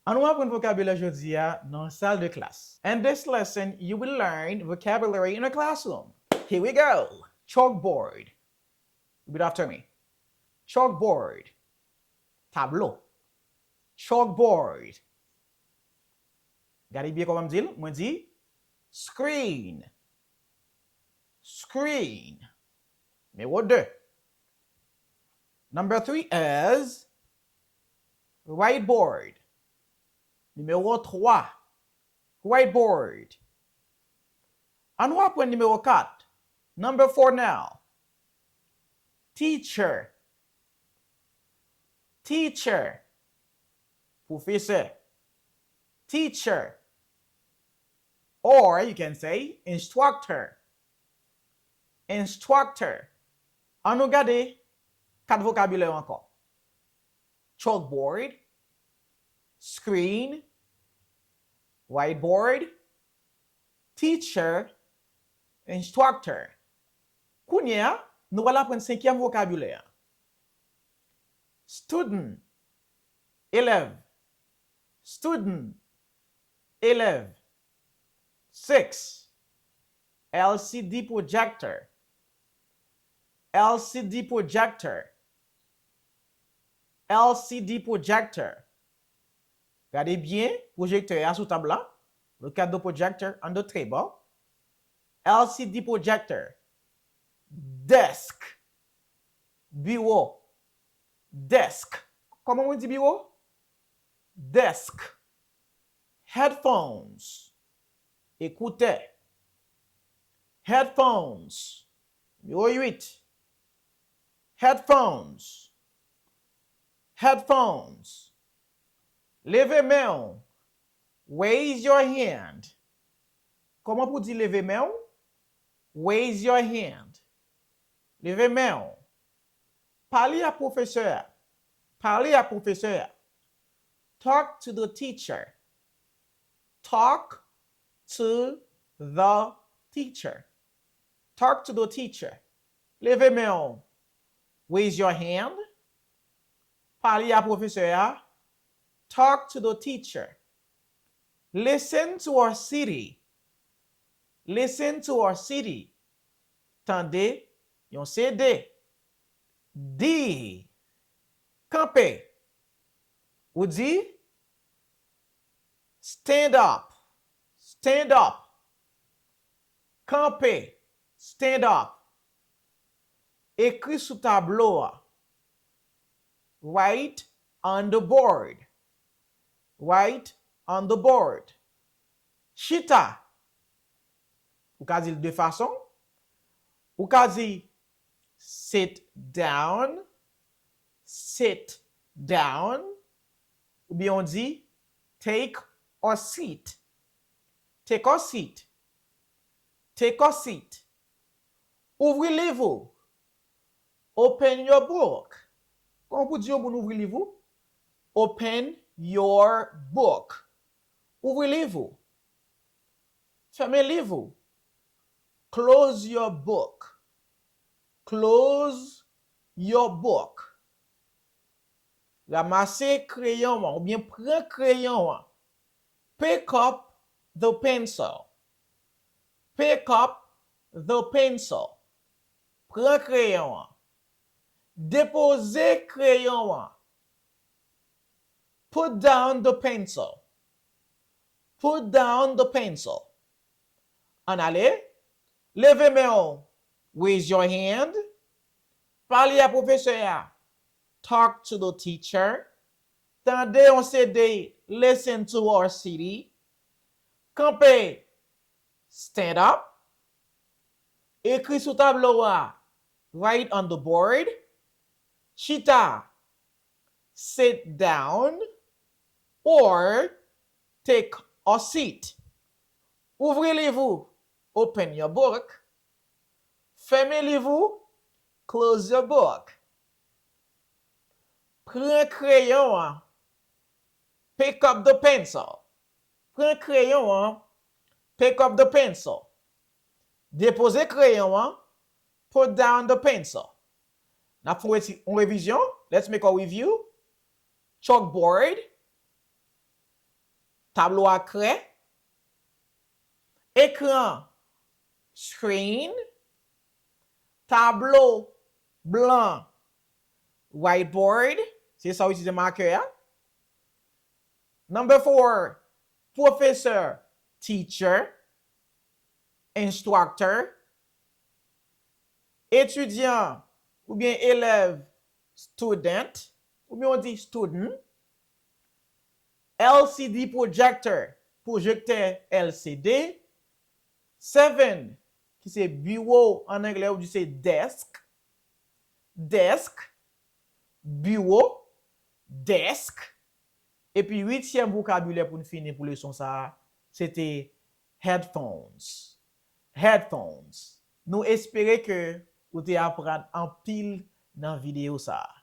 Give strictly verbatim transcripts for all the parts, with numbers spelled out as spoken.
An nou aprann vokabilè jodi a nan sal de klas. In this lesson, you will learn vocabulary in a classroom. Here we go! Chalkboard. Repeat after me. Chalkboard. Tablo. Chalkboard. Gade byen kòman m di l. Mwen di screen. Screen. Nimewo de. Number three is whiteboard. Nimewo twa. Whiteboard. An nou aprann nimewo kat. Number four now. Teacher. Teacher. Pwofesè. Teacher. Or you can say instructor. Instructor. An nou gade kat vokabilè yo ankò. Chalkboard, screen, whiteboard, teacher, instructor. Kounye a, nou pral aprann senkyèm vokabilè a. Student, elèv. Student, elèv. Six, L C D projector. L C D projector. L C D projector. Gade byen pwojektè a sou tab la. Look at the projector on the table. L C D projector. Desk. Biwo. Desk. Kòman mwen di biwo? Desk. Headphones. Ekoutè. Headphones. Nimewo uit. Headphones. Headphones. Leve men w. Raise your hand. Kòman pou di leve men w? Raise your hand. Leve men w. Pale a pwofesè a. Pale a pwofesè a. Talk to the teacher. Talk to the teacher. Talk to the teacher. Leve men w. Raise your hand. Pale a pwofesè a. Talk to the teacher. Listen to our C D. Listen to our C D. Tande yon C D. Di. Kanpe. Ou di, stand up. Stand up. Kanpe. Stand up. Ekri sou tablo a. Write on the board. Write on the board. Chita. Ou ka di l de fason. Ou ka di sit down, sit down, oubyen ou di take a seat, take a seat, take a seat. Ouvri liv ou. Open your book. Kòman pou di yon moun ouvri liv ou? Open your book. Ouvri liv ou. Fèmen liv ou. Close your book. Close your book. Ranmase kreyon an oubyen pran kreyon an. Pick up the pencil. Pick up the pencil. Pran kreyon an. Depoze kreyon an. Put down the pencil. Put down the pencil. Ann ale. Leve men w. Raise your hand. Pale a pwofesè a. Talk to the teacher. Tande yon C D. Listen to our C D. Kanpe. Stand up. Ekri sou tablo a. Write on the board. Chita. Sit down. Or take a seat. Ouvri liv ou. Open your book. Fèmen liv ou. Close your book. Pran kreyon an. Pick up the pencil. Pran kreyon an. Pick up the pencil. Depoze kreyon an. Put down the pencil. N ap fè yon revizyon. Let's make a review. Chalkboard. Tablo a krè. Ekran, screen. Tablo blan, whiteboard. Se sa w itilize makè a. Number four, pwofesè, teacher, instructor. Etidyan oubyen elèv, student, oubyen w di student. L C D projector, pwojektè L C D. Seven, ki se biwo an anglè, ou di se desk. Desk, biwo, desk. Epi uityèm vokabilè pou n fini pou leson sa a, se te headphones. Headphones. Nou espere ke ou te aprann anpil nan videyo sa a.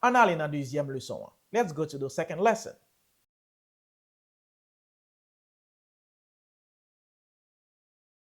Ann ale nan dezyèm leson an. Let's go to the second lesson.